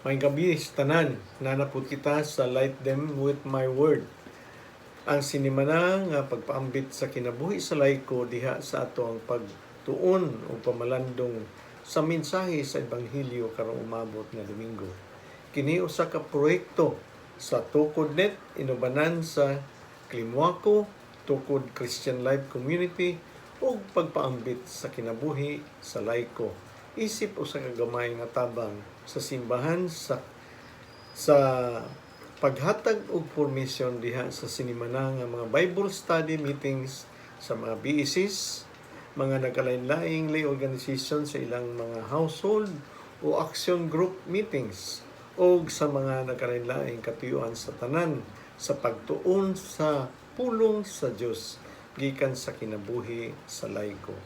Maayong gabii sa tanan, naa na pud kita sa Light Them With My Word. Ang sinimana nga pagpaambit sa kinabuhi sa laiko diha sa ato ang pagtuon o pamalandong sa mensahe sa Ebanghelyo karong umabot nga Domingo. Kini usa ka proyekto sa TukodNet inubanan sa Klimuako, Tukod Christian Life Community ug pagpaambit sa kinabuhi sa laiko isip usa ka gamay nga tabang sa simbahan sa paghatag og formation diha sa sinimana nga mga Bible study meetings sa mga BECs, mga nagkalain-laing lay organization sa ilang mga household o action group meetings, o sa mga nagkalain-laing katuyuan sa tanan sa pagtuon sa pulong sa Dios gikan sa kinabuhi sa laiko.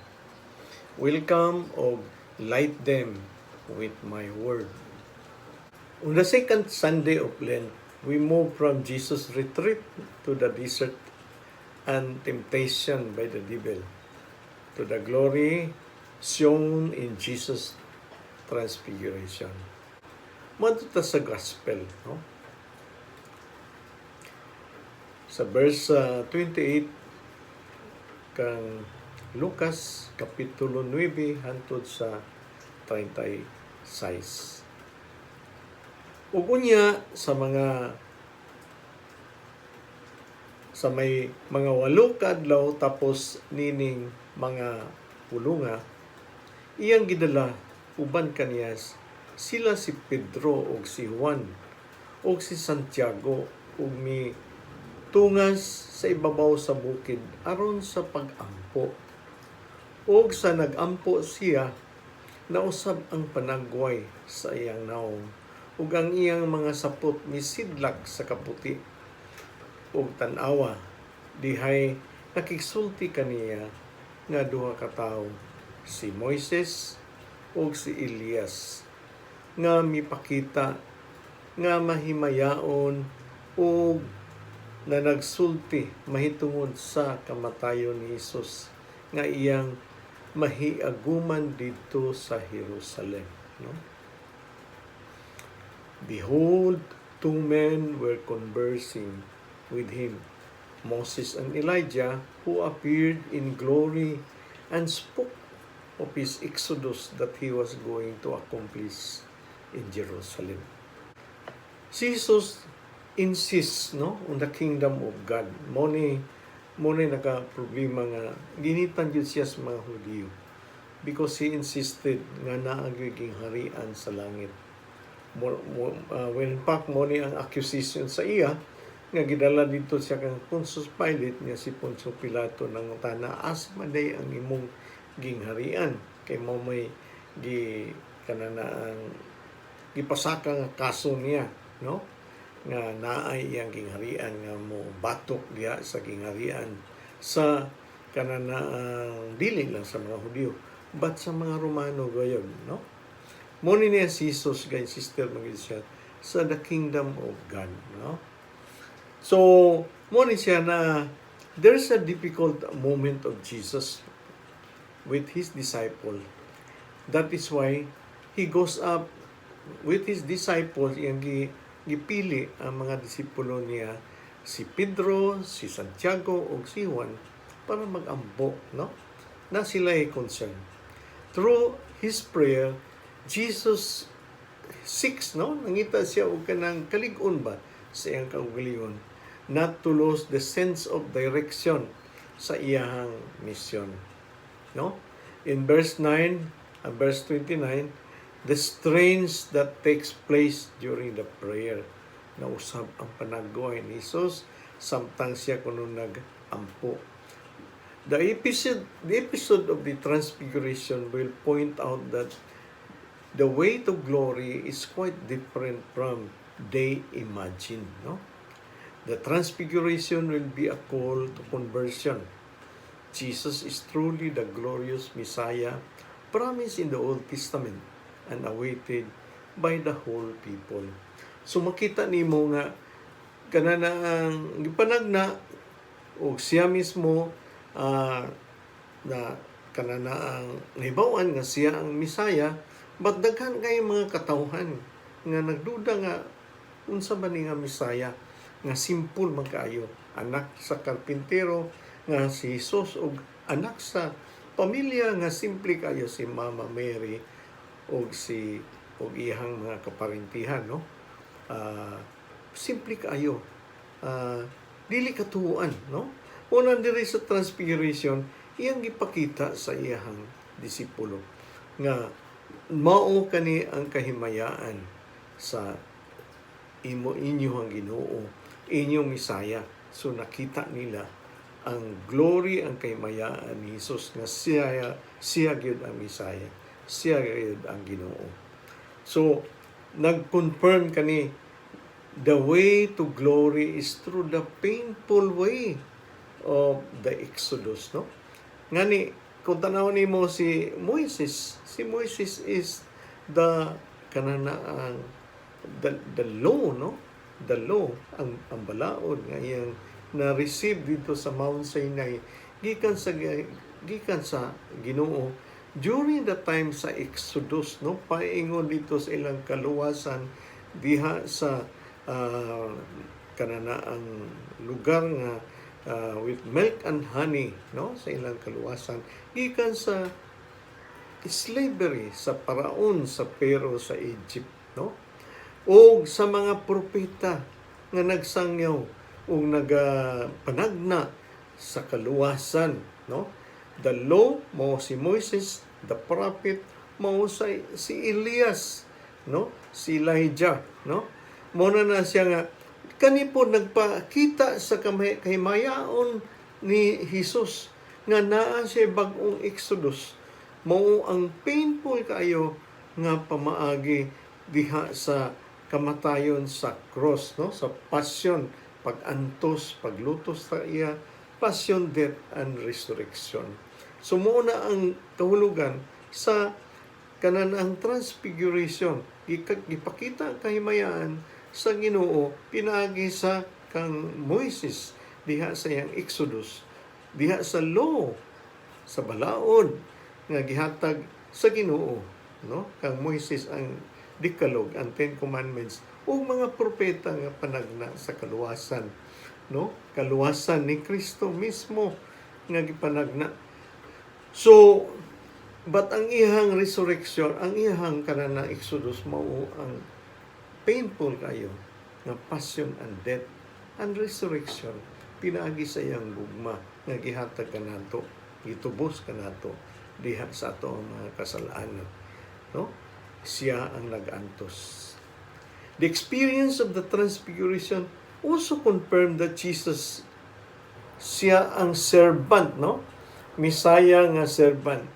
Welcome og Light Them With My Word. On the second Sunday of Lent, we move from Jesus' retreat to the desert and temptation by the devil to the glory shown in Jesus' transfiguration. Moadto ta sa gospel, no? Sa verse 28 kang Lucas kapitulo 9 hantod sa 36. Ug unya sa may mga 8 ka adlaw tapos nining mga pulunga, iyang gidala uban kaniya sila si Pedro ug si Juan ug si Santiago ug mi tungas sa ibabaw sa bukid aron sa pag-ampo. Ug sa nag-ampo siya, nausab ang panagway sa iyang nawong ug ang iyang mga sapot misidlak sa kaputi. Ug tan-awa, dihay nakigsulti kaniya nga duha ka tawo, si Moises ug si Elias, nga mipakita nga mahimayaon ug na nagsulti mahitungod sa kamatayon ni Hesus nga iyang mahiaguman didto sa Jerusalem, no? Behold, two men were conversing with him, Moses and Elijah, who appeared in glory and spoke of his exodus that he was going to accomplish in Jerusalem. Si Jesus insists, no, on the kingdom of God. Mo ni naka problema nga ginitan jud siya sa mga Hudiyo because he insisted nga naa gyud gingharian sa langit. When in fact mo ni ang accusation sa iya nga gidala didto siya kang Pontius Pilate nga si Poncio Pilato nangutana, "Asa man day ang imong gingharian?" Kay mo may gi kanana ang gipasaka nga kaso niya, no, nga naay iyang gingharian nga mo batok diha sa gingharian sa kanana ang dili lang sa mga Hudiyo but sa mga Romano gayon, no? Mo ni niya si Jesus ga insist man gyud siya sa the kingdom of God, no? So mo ni siya na there's a difficult moment of Jesus with his disciple. That is why he goes up with his disciples. Iyang gipili ang mga disipulo niya, si Pedro, si Santiago ug si Juan, para magampo, no, na sila ay concern. Through his prayer, Jesus seeks, no, nangita siya og kanang kalig-on ba sa iyang kaugalingon not to lose the sense of direction sa iyahang mission, no? In verse 9 and verse 29, the strange that takes place during the prayer. Nausab ang panagway ni Jesus samtang siya kuno nag-ampo. The episode of the Transfiguration will point out that the way to glory is quite different from they imagine, no? The Transfiguration will be a call to conversion. Jesus is truly the glorious Messiah promised in the Old Testament and awaited by the whole people. So makita nimo nga kanana ang gipanagna og siya mismo na kanana ang nahibaw-an nga siya ang Messiah, but daghan kay mga katawhan nga nagduda nga unsa ba ni nga Mesaya nga simple man kaayo, anak sa karpintero nga si Jesus ug anak sa pamilya nga simple kaayo, si Mama Mary ug iyang mga kaparintihan, no? Simple kaayo, dili katuoan, no? Una diri sa Transfiguration, iyang gipakita sa iyang disipulo nga mao kani ang kahimayaan sa imo inyo ang Ginoo, inyong Mesaya. So nakita nila ang glory, ang kahimayaan ni Jesus nga siya siya gyud ang Mesaya, siya gyud ang Ginoo. So nag-confirm kani, the way to glory is through the painful way of the Exodus, no? Ngani kung tanaw nimo si Moises, si Moises is the kanana ang the law, no? The law, ang balaod nga iyang na-receive dito sa Mount Sinai gikan sa Ginoo during the time sa Exodus, no, paingon dito sa ilang kaluwasan diha sa kanana ang lugar nga with milk and honey, no, sa ilang kaluwasan gikan sa slavery sa Paraon, sa Pero sa Egypt, no, o sa mga propeta nga nagsangyaw ug nagapanagna sa kaluwasan, no? The law mao si Moises, the prophet mao sa si Elias, no, si Elijah, no? Mo na na siya nga kani po nagpakita sa kahimayaon ni Jesus nga naa siya bag-ong Exodus, mao ang painful kaayo nga pamaagi diha sa kamatayon sa cross, no, sa passion, pagantos, paglutos sa iya passion, death and resurrection. So mao na ang kahulugan sa kanan ang Transfiguration. Gipakita ang kahimayaan sa Ginoo pinaagi sa kang Moises diha sa iyang Exodus, diha sa law, sa balaod nga gihatag sa Ginoo, no, kang Moises, ang Decalogue, ang Ten Commandments, ug mga propeta nga panagna sa kaluwasan, no, kaluwasan ni Kristo mismo nga gipanagna. So but ang iyang resurrection, ang iyang kanang Exodus mao ang painful kayo nga passion and death and resurrection pinaagi sa iyang gugma nga gihatag kanato, gitubos kanato diha sa ato ang mga kasalanan, no? Siya ang nag-antos. The experience of the Transfiguration also confirmed that Jesus, siya ang servant, no, Messiah nga servant,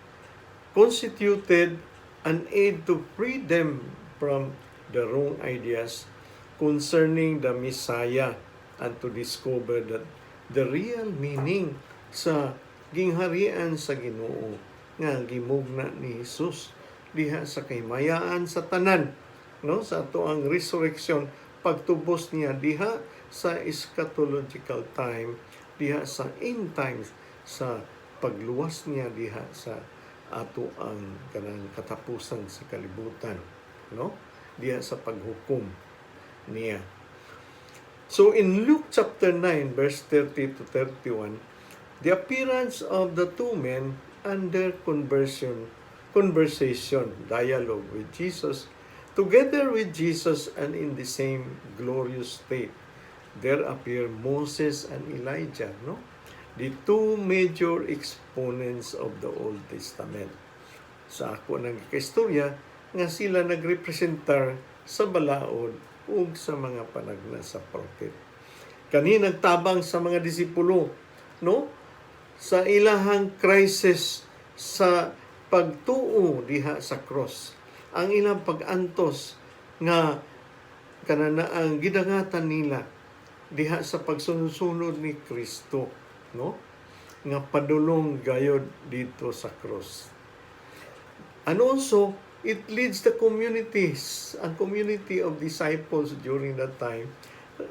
constituted an aid to free them from the wrong ideas concerning the Messiah and to discover that the real meaning sa gingharian sa Ginoo nga gimugna ni Jesus diha sa kahimayaan sa tanan, no, sa ato ang resurrection, pagtubos niya diha sa eschatological time, diha sa end times, sa pagluwas niya diha sa ato ang kanang katapusan sa kalibutan, no, diha sa paghukom niya. So in Luke chapter 9 verse 30 to 31, the appearance of the two men and their conversation, dialogue with Jesus, together with Jesus and in the same glorious state, there appear Moses and Elijah, no? The two major exponents of the Old Testament. Sa ako nang kaistorya, nga sila nagrepresentar sa balaod ug sa mga panagna sa prophet. Kani nagtabang sa mga disipulo, no? Sa ilahang crisis sa pagtuo diha sa cross. Ang ilang pag-antos nga kanana ang gidangatan nila diha sa pagsunod-sunod ni Kristo, no? Nga padulong gayod dito sa cross. And also, it leads the communities, ang community of disciples during that time,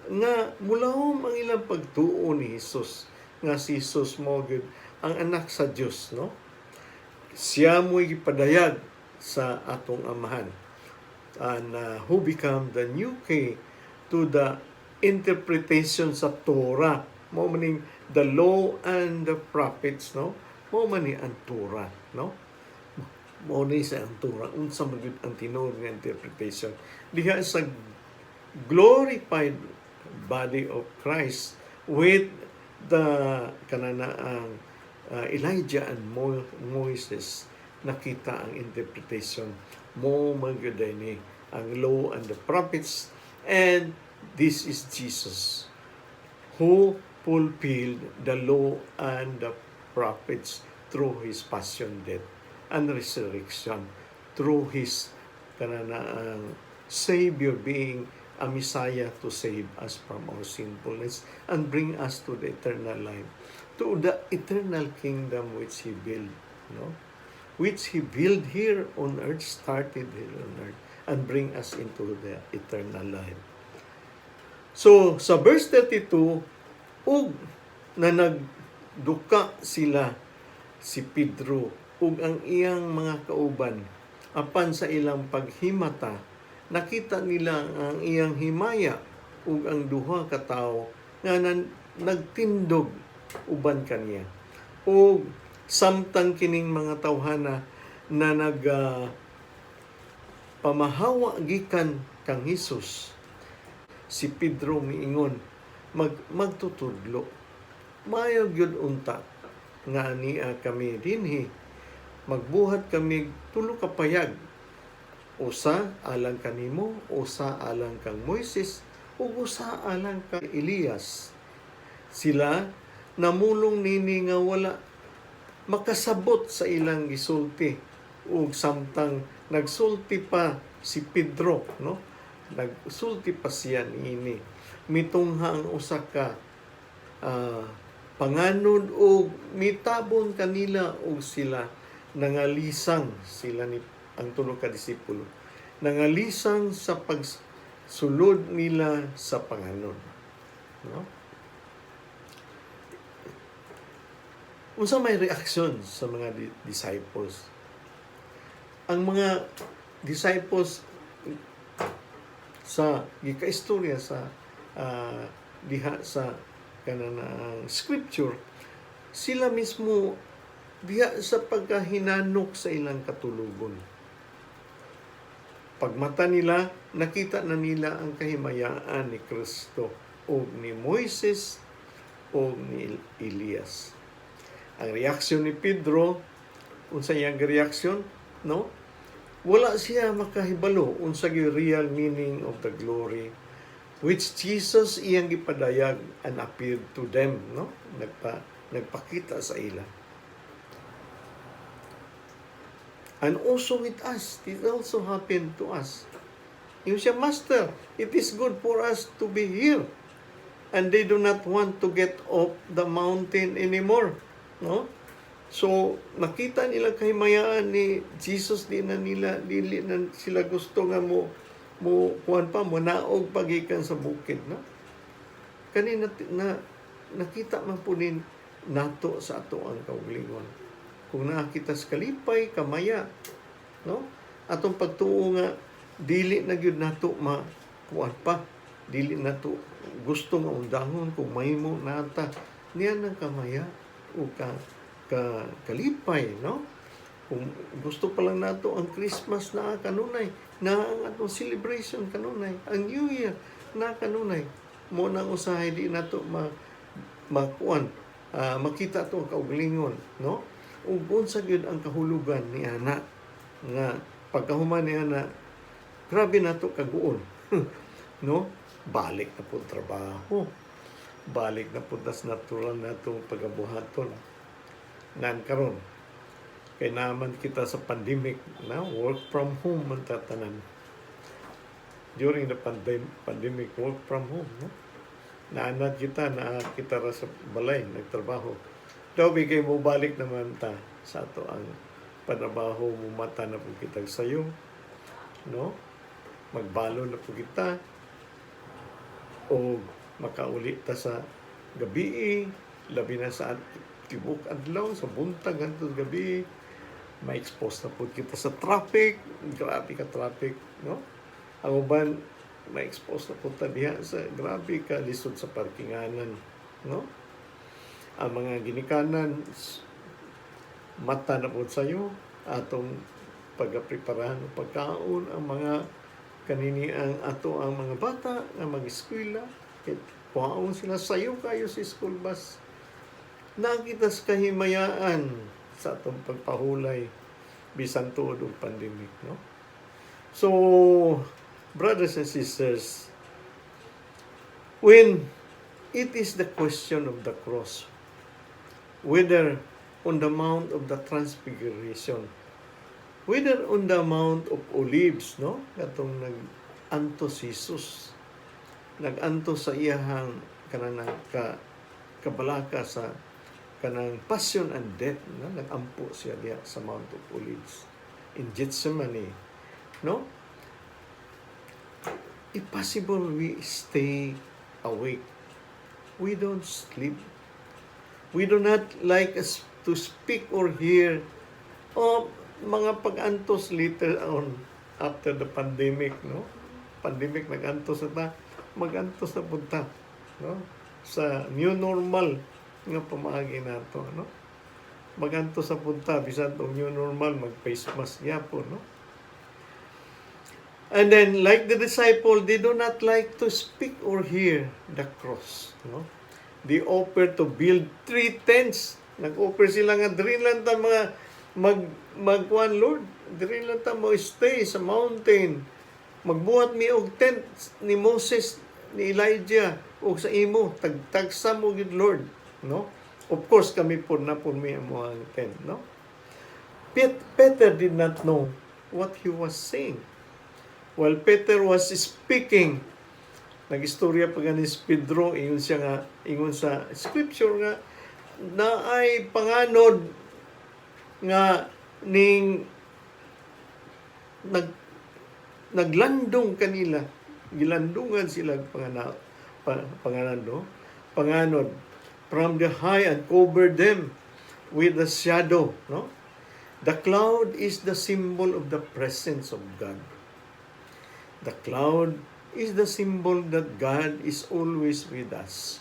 nga mulahom ang ilang pagtuo ni Jesus, nga si Jesus mo gyud ang anak sa Dios, no? Siya mo'y gipadayag sa atong amahan. and who become the new key to the interpretation sa Torah. Mao maning the law and the prophets, no? Mao man ni ang Torah, no? Mao ni sa ang Torah, unsa man gyud ang tinuod nga interpretation. Diha sa glorified body of Christ with the kanana ang Elijah and Moses, nakita ang interpretation mo man gyud ni ang law and the prophets, and this is Jesus who fulfilled the law and the prophets through his passion, death and resurrection, through his kanana ang Savior, being a Messiah to save us from our sinfulness and bring us to the eternal life, to the eternal kingdom which he built, no? Which he built here on earth, started here on earth, and bring us into the eternal life. So, sa verse 32, ug na nagduka sila si Pedro ug ang iyang mga kauban, apan sa ilang paghimata, nakita nila ang iyang himaya ug ang duha ka tawo nga nagtindog uban kaniya. Ug samtang kining mga tawhana na nag pamahawa gikan kang Hesus, si Pedro miingon, Magtutudlo, maayo gyud unta nga ania kami dinhi. Magbuhat kami tulo ka payag, usa alang kanimo, usa alang kang Moises, ug usa alang kang Elias." Sila namulong nini nga wala makasabot sa ilang gisulti. Ug samtang nagsulti pa si Pedro, no, nagsulti pa siya niini, mitungha ang usa ka panganod og mitabon kanila, og sila nangalisang, sila ni ang tulo ka disipulo nangalisang sa pagsulod nila sa panganod, no? Unsa may reaksyon sa mga disciples? Ang mga disciples sa gikaistorya sa diha sa kanang scripture, sila mismo diha sa pagkahinanok sa ilang katulugon, pagmata nila, nakita na nila ang kahimayaan ni Kristo o ni Moises o ni Elias. Ang reaksyon ni Pedro, unsa iyang reaksyon, no? Wala siya makahibalo unsa gyud real meaning of the glory which Jesus iyang gipadayag and appeared to them, no? Nagpakita sa ila. And also with us, it also happened to us. Yung siya, "Master, it is good for us to be here." And they do not want to get off the mountain anymore. No? So, nakita nila kahimayaan ni Jesus, di na nila, dili na sila gusto nga mo kuan pa, mo naog pagikan sa bukid, no? Kani na nakita man po nin nato sa ato ang kaugalingon. Kung nakita sa kalipay, kamaya, no? Atong pagtuo nga dili na gyud nato ma kuan pa, dili nato gusto nga undangon kung mahimo nata niya ng kamaya o ka kalipay, no? Kung gusto pa lang nato ang Christmas na kanunay, na ang atong celebration kanunay, ang New Year na kanunay, mo nang usahay di nato ma makuan makita to ang kaugalingon, no? Ug unsa gyud ang kahulugan ni ana nga pagkahuman ni ana, grabe nato kaguol, no? Balik na po trabaho, balik na po tas natural natong pagabuhaton nan karon kay naman kita sa pandemic na work from home man tatanan. During the pandemic, work from home, no? Naanad kita na kita ra sa balay nagtrabaho. Daw kay mo balik naman ta sa ato ang panrabaho, mumata na po kita sayo, no? Magbalo na po kita o makauli ta sa gabi, labi na sa tibok adlaw, sa buntag hangtod gabi, ma-expose na po kita sa traffic. Grabe ka traffic, no? Ang uban ma-expose na punta diha sa grabe ka lisod sa parkinganan, no? Ang mga ginikanan mata na pod sayo atong pagapreparahan og pagkaon, ang mga kanini, ang ato ang mga bata nga mag-eskwela kay kuhaon sila sayo kayo sa school bus. Nakita sa kahimayaan sa atong pagpahulay bisan tuod og pandemic, no? So, brothers and sisters, when it is the question of the cross, whether on the Mount of the Transfiguration, whether on the Mount of Olives, no, katong nag-antos si Jesus, nag-antos sa iyahang kanang ka kabalaka sa kanang passion and death, no, nag-ampo siya diha sa Mount of Olives in Gethsemane, no? If possible, we stay awake. We don't sleep. We do not like us to speak or hear o mga pag-antos later on after the pandemic, no? Pandemic, nag-antos na ta, mag-antos na punta, no? Sa new normal nga pamaagi nato, no? Mag-antos na punta, bisan tong new normal, mag-face mask gyapon, no? And then, like the disciple, they do not like to speak or hear the cross. No? They offer to build three tents. Nag-offer sila nga, "Diri lang ta mga magkuan, Lord. Diri lang ta mo stay sa mountain. Magbuhat mi og tent ni Moses, ni Elijah, og sa imo. Tagtagsa mo gid, Lord." No? Of course, kami po na po mi amo ang tent. No? Peter did not know what he was saying. While Peter was speaking, nagistorya pa gani si Pedro, ingon siya nga, ingon sa scripture nga, naay panganod nga ning naglandong kanila, gilandungan sila panganod, no? Panganod from the high and covered them with the shadow, no? The cloud is the symbol of the presence of God. The cloud is the symbol that God is always with us.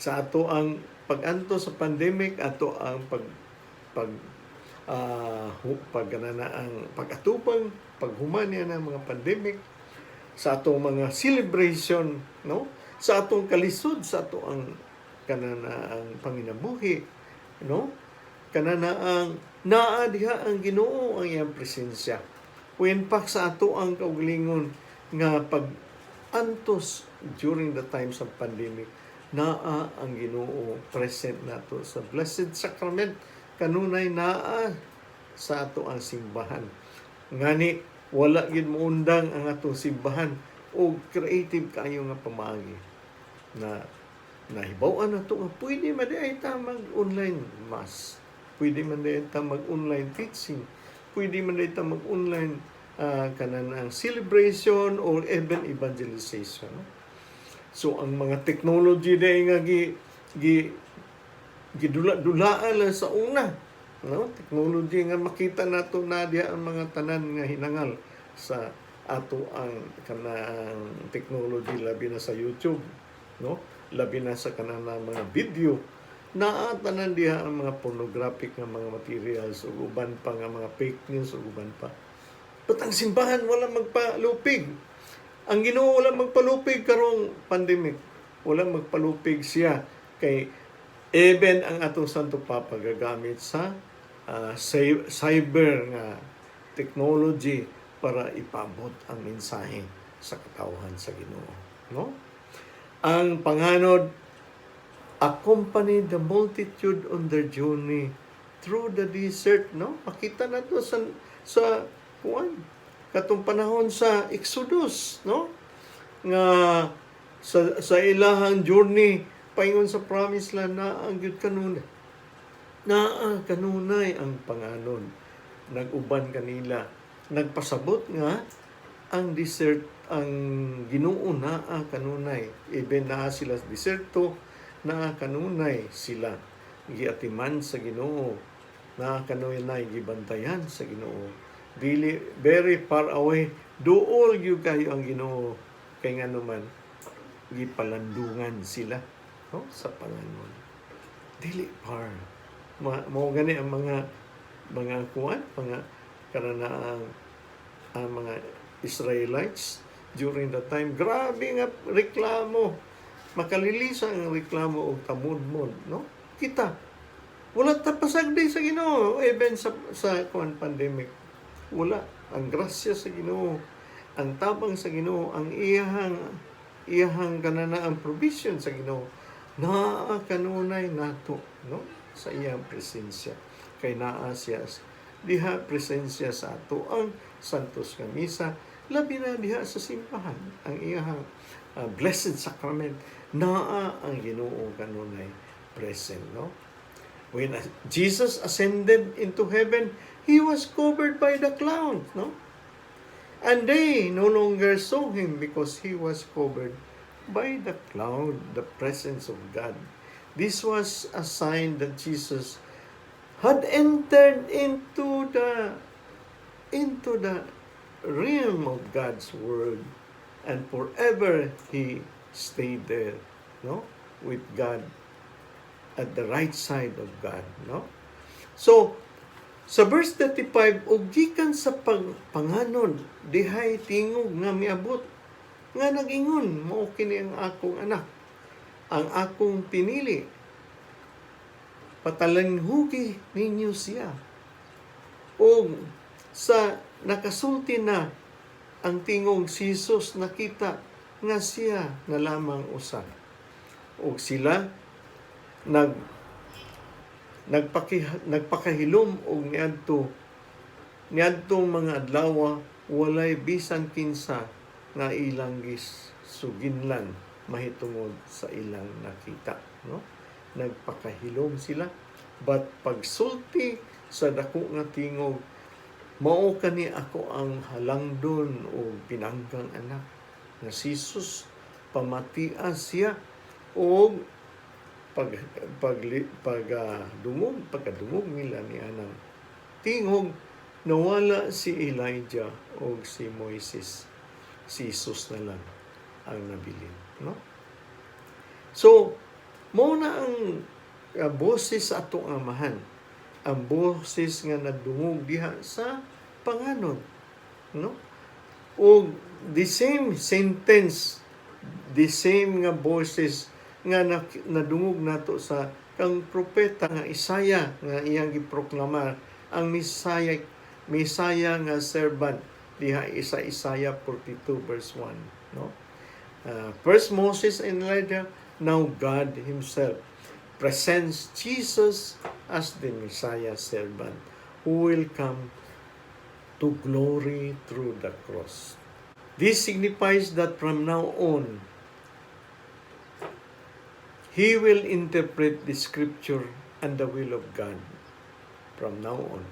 Sa ato ang pag-anto sa pandemic, ato ang pag pag pag na ang pag-atupang paghuman niya ng mga pandemic, sa atong mga celebration, no, sa atong kalisod, sa ato ang kanana ang panginabuhi, no, kanana ang naa diha ang Ginoo, ang iyang presensya. When pak sa ato ang kaugalingon nga pag antos during the times of pandemic, naa ang Ginoo present nato sa Blessed Sacrament, kanunay naa sa ato ang simbahan. Ngani wala gid moundang ang atong simbahan og creative kaayo nga pamaagi na nahibaw-an nato nga pwede man diay ta mag online mass, pwede man diay ta mag online teaching, pwede man diay ta mag online kanan ang celebration or even evangelization, no? So ang mga technology diay nga gi gi gidula-dulaan lang sa una, no, technology nga makita nato na diha ang mga tanan nga hinangal sa ato ang kanang technology, labi na sa YouTube, no, labi na sa kanang mga video. Naa tanan diha ang mga pornographic nga mga materials ug uban pa nga mga fake news ug uban pa. But ang simbahan wala magpalupig. Ang Ginoo wala magpalupig karong pandemic. Wala magpalupig siya kay even ang atong Santo Papa gagamit sa cyber nga technology para ipabot ang mensahe sa katawhan sa Ginoo, no? Ang panganod accompanied the multitude on their journey through the desert, no? Makita nato sa kuan katong panahon sa Exodus, no, nga sa ilahang journey paingon sa promised land, naa ang gyud kanunay, naa kanunay ang panganod nag-uban kanila, nagpasabot nga ang desert, ang Ginoo naa kanunay. Even naa sila sa deserto, naa kanunay sila giatiman sa Ginoo, naa kanunay gibantayan sa Ginoo, dili very far away. Duol gyud kayo ang Ginoo kay ngano man gipalandungan sila, no, sa panganod. Dili par. Mao gani ang mga kuan, mga kananaang ang mga Israelites during the time, grabe nga reklamo, makalilisa ang reklamo og tamudmod, no? Kita wala ta pasagdi sa Ginoo even sa kuan, pandemic. Wala ang grasya sa Ginoo, ang tabang sa Ginoo, ang iyahang kanana, ang provision sa Ginoo naa kanunay nato, no, sa iyang presensya, kay naa siya diha presensya sa ato ang Santos nga Misa, labi na diha sa simbahan, ang iyahang Blessed Sacrament. Naa ang Ginoo kanunay present, no? When Jesus ascended into heaven, he was covered by the clouds, no? And they no longer saw him because he was covered by the cloud, the presence of God. This was a sign that Jesus had entered into the realm of God's word and forever he stayed there, no, with God, at the right side of God, no? So sa verse 35, "Ug gikan sa panganod dihay tingog nga miabot nga nag-ingon, 'Mao kini ang akong anak, ang akong pinili. Patalinhugi ninyo siya.' Ug sa nakasulti na ang tingog si Jesus, nakita nga siya na lamang usa. Ug sila nagpakahilom og niadto mga adlaw walay bisan kinsa nga ilang gisuginlan mahitungod sa ilang nakita," no? Nagpakahilom sila, but pagsulti sa dako nga tingog, "Mao kani ako ang halangdon o pinanggang anak nga si Jesus, pamatia siya." Og pag pag pag dungog, pagkadungog nila ni anang tingog, nawala si Elijah o si Moises, si Jesus na lang ang nabilin, no? So mao na ang boses sa atong Amahan, ang boses nga nadungog diha sa panganod, no? Og the same sentence, the same nga boses nga nadungog nato sa kang propeta nga Isaiah nga iyang giproklamar ang Messiah nga servant diha isa Isaiah 42 verse 1, no? First Moses and Elijah, now God himself presents Jesus as the Messiah servant who will come to glory through the cross. This signifies that from now on, he will interpret the scripture and the will of God. From now on,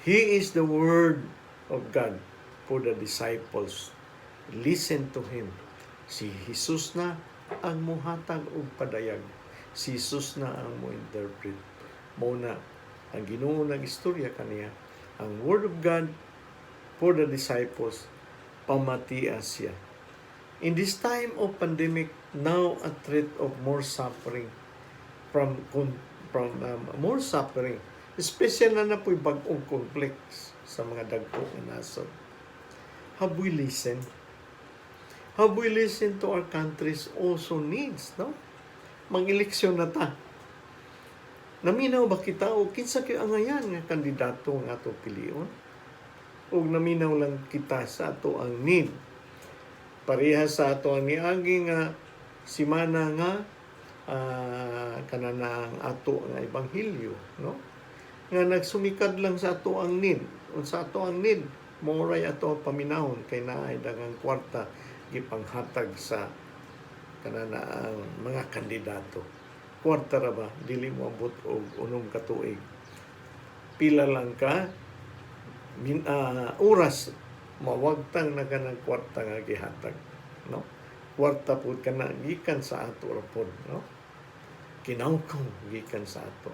he is the word of God for the disciples. Listen to him. Si Jesus na ang muhatag og padayag. Si Jesus na ang mo-interpret. Mao na ang Ginoo nag-istorya kaniya. Ang word of God for the disciples, pamatia siya. In this time of pandemic, now a threat of more suffering from more suffering, especially na po'y bag-ong conflicts sa mga dagko nga nasod. Have we listened? Have we listened to our country's also needs, no? Mang-eleksyon na ta. Naminaw ba kita o kinsa kay angayan nga kandidato nga ato pilion? O naminaw lang kita sa ato ang need? Pareha sa ato ang niagi nga simana nga kanana ang ato nga ebanghelyo, no? Nga nagsumikad lang sa ato ang need. Unsa ato ang need, mao ray ato ang paminawon kay naay daghang kwarta gipanghatag sa kanana ang mga kandidato. Kwarta ra ba, dili mo abot og 6 ka tuig. Pila lang ka oras, mawagtang na kanang kwarta nga gihatag, no? Kwarta pud kana gikan sa ato ra pod, no? Kinawkaw gikan sa ato.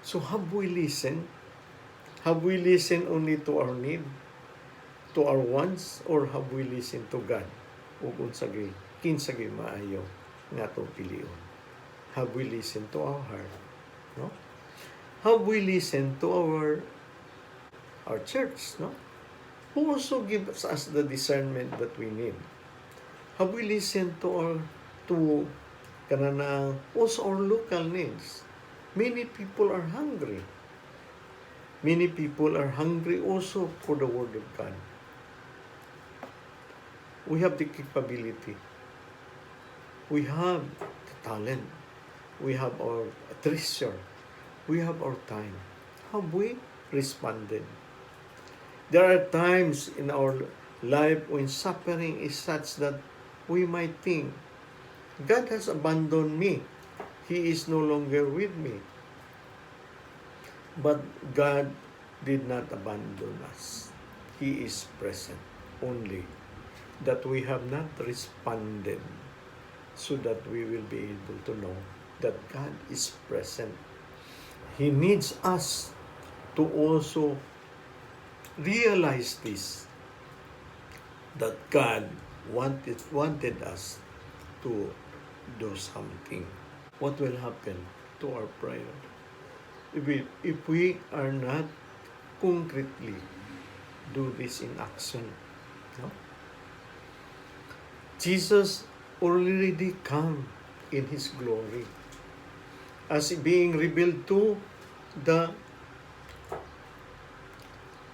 So have we listened? Have we listened only to our need? To our wants or have we listened to God? Ug unsa gyud, kinsa gyud maayo nga atong pilion? Have we listened to our heart? No? Have we listened to our church, no? Who also gives us the discernment that we need? Have we listened to kanana also our local needs? Many people are hungry. Many people are hungry also for the Word of God. We have the capability. We have the talent. We have our treasure. We have our time. Have we responded? There are times in our life when suffering is such that we might think, "God has abandoned me. He is no longer with me." But God did not abandon us. He is present, only that we have not responded so that we will be able to know that God is present. He needs us to also realize this, that God wanted us to do something. What will happen to our prayer if we are not concretely do this in action? No? Jesus already come in His glory as being revealed to the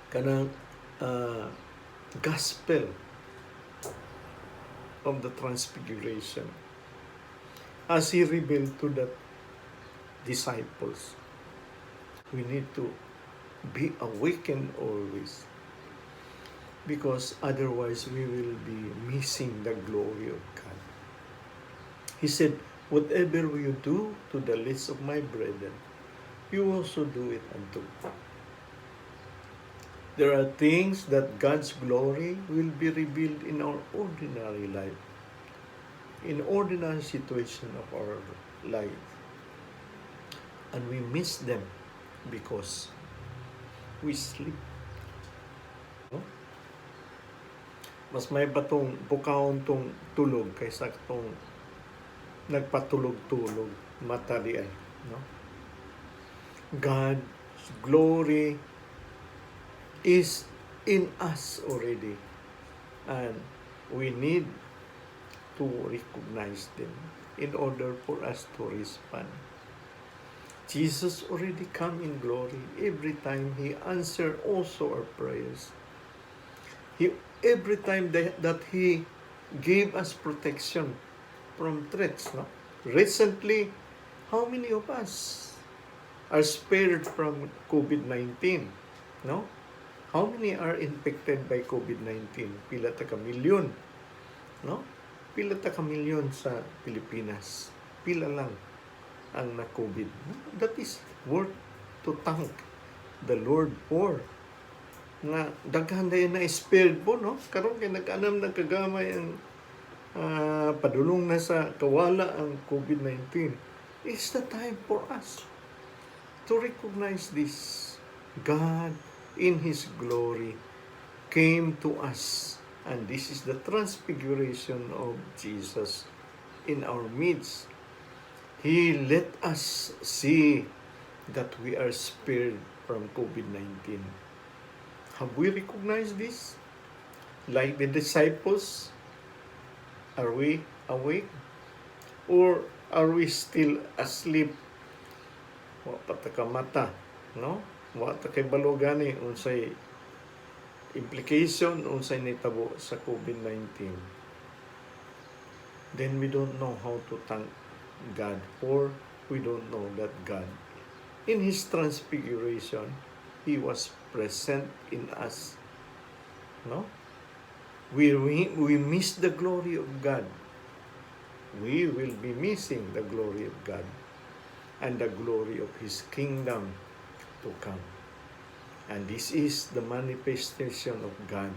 kanang gospel of the Transfiguration, as He revealed to the disciples. We need to be awakened always because otherwise we will be missing the glory of God. He said, "Whatever you do to the least of my brethren, you also do it unto me." There are things that God's glory will be revealed in our ordinary life, in ordinary situation of our life. And we miss them because we sleep. No? Mas maayo pa tong bukawon tong tulog kaysa tong nagpatulog-tulog mata diay, no? God's glory is in us already and we need to recognize them in order for us to respond. Jesus already come in glory every time He answered also our prayers. He every time that He gave us protection from threats. No? Recently, how many of us are spared from COVID-19? No? How many are infected by COVID-19? Pila ta ka milyon. No? Pila ta ka milyon sa Pilipinas. Pila lang ang na-COVID. No? That is worth to thank the Lord for nga daghan dayon na spared po, no? Karon kay nag-anam na kagamay ang padulong na sa kawala ang COVID-19. It's the time for us to recognize this. God in His glory came to us, and this is the transfiguration of Jesus in our midst. He let us see that we are spared from COVID-19. Have we recognized this? Like the disciples, are we awake? Or are we still asleep? Wa pa ta kamata, no? Wa ta kabalo gani unsay implication, unsay nitabo sa COVID-19. Then we don't know how to thank God, or we don't know that God in His transfiguration, He was present in us. No? We miss the glory of God. We will be missing the glory of God and the glory of His kingdom to come. And this is the manifestation of God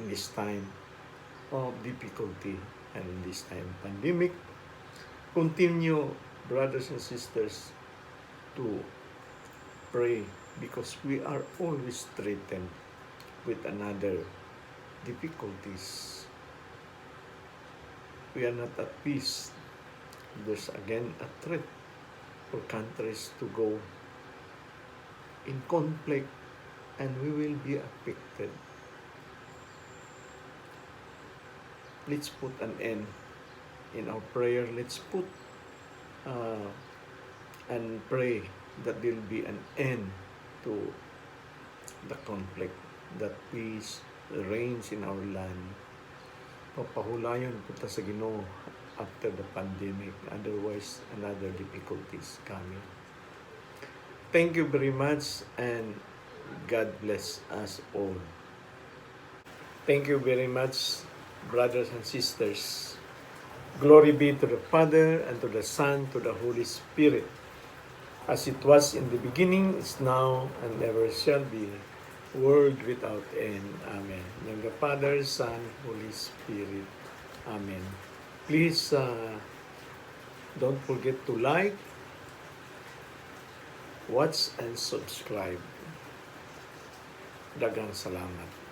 in this time of difficulty and in this time of pandemic. Continue, brothers and sisters, to pray because we are always threatened with another difficulties. We are not at peace. There's again a threat for countries to go in conflict and we will be affected. Let's put an end in our prayer. Let's put and pray that there will be an end to the conflict, that peace reigns in our land. Papahulayon pud ta sa Ginoo after the pandemic. Otherwise, another difficulties coming. Thank you very much and God bless us all. Thank you very much, brothers and sisters. Glory be to the Father, and to the Son, to the Holy Spirit, as it was in the beginning, is now, and ever shall be, world without end. Amen. In the Father, Son, Holy Spirit. Amen. Please don't forget to like, watch, and subscribe. Daghang salamat.